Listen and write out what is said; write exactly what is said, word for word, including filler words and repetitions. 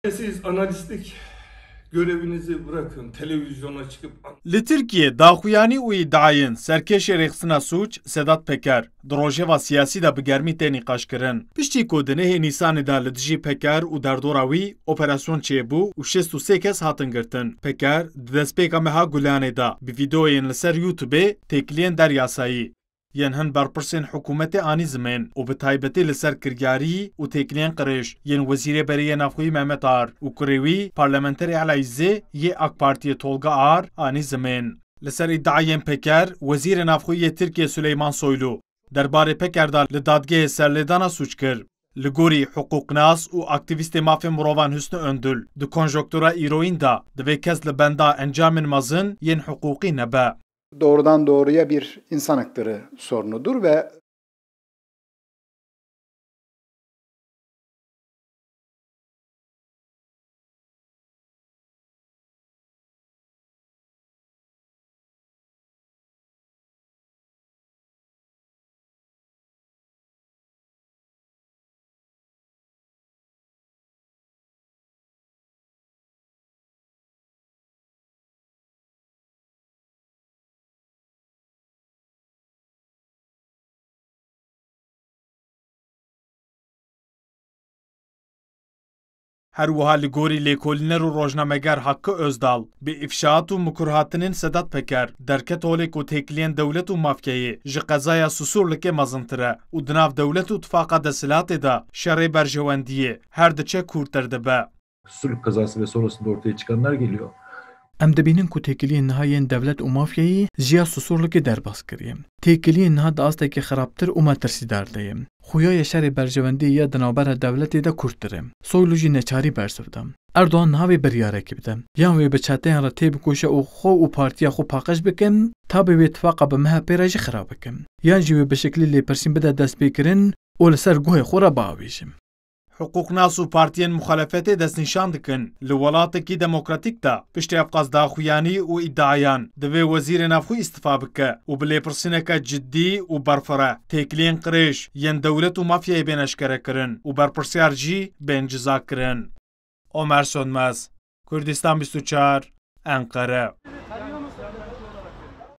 Siz analistlik görevinizi bırakın, televizyona çıkıp Li Tirkiyê daxuyanî û îdiayên serkêşê rêxistina sûc Sedat Peker di rojeva siyasî de bi germî tê nîqaşkirin. Piştî ku di nehê Nîsanê de li dijî Peker û derdora wî operasyon çêbû û şêst û sê kes hatin girtin. Peker di destpêka meha Gulanê de bi vîdeoyên li ser YouTubeê têkiliyên deryasayî yên hin berpirsên hikûmetê anî zimên û bi taybetî li ser kiryarî û têkiliyên qirêj yên Wezîrê Berê yê Navxweyî Mehmet Ar û kurê wî parlamenterê Eleyzê yê AK Partiyê Tolga Ar anî zimên. Li ser îdiayên Peker, Wezîrê Navxweyî yê Tirkiyê Suleyman Soylu derbarê Peker de li dadgehê serlêdana sûc kir. Li gorî hiqûqnas û aktîvîstê mafên mirovan Hüsnü Öndül, di konjonktura îroyîn de divê kes li benda encamên mezin yên hiqûqî nebe. Doğrudan doğruya bir insan hakları sorunudur ve Her wiha li gorî lêkolîner û rojnameger Hakkı Özdal, bi îfşaat û mikurhatinên Sedat Peker derket holê ku têkiliyên dewlet û mafyayê ji qezaya Susurlikê mezintir e û di nav dewlet û tifaqa desthilatê de şerê berjewendiyê her diçe kûrtir dibe. Surluk kazası ve sonrasında ortaya çıkanlar geliyor. Em dibînin ku têkiliyên niha yên dewlet û mafyayî ji ya Susurlikê derbas kiriye. Têkiliyên niha di astekî xirabtir û metirsîdar de ye. Xuya ye şerê berjewendiyê ya di navbera dewletê de kûrtir e. Soylu jî neçarî bersiv da. Erdogan niha wê biryarekî bide. Yan wê bi çeteyan re têbikoşe û xwe û partiya xwe paqij bike, ta bi wê tifaqa bi MHPê re jî xirab bike. Yan jî wê bi şeklî lêpirsîn bide destpêkirin û li ser guhê xwe re biavêje. Hiqûqnas û partiyên muxalefetê destnîşan dikin, li welatekî demokratîk de piştî evqas daxuyanî û îdiayan divê Wezîrê Navxwe îstifa bike û bi lêpirsîneke cidî û berfireh têkiliyên qirêj yên dewlet û mafyayê bên eşkerekirin û berpirsiyar jî bên cizakirin. Omer Sönmez, Kurdistan bîst û çar, Enqere.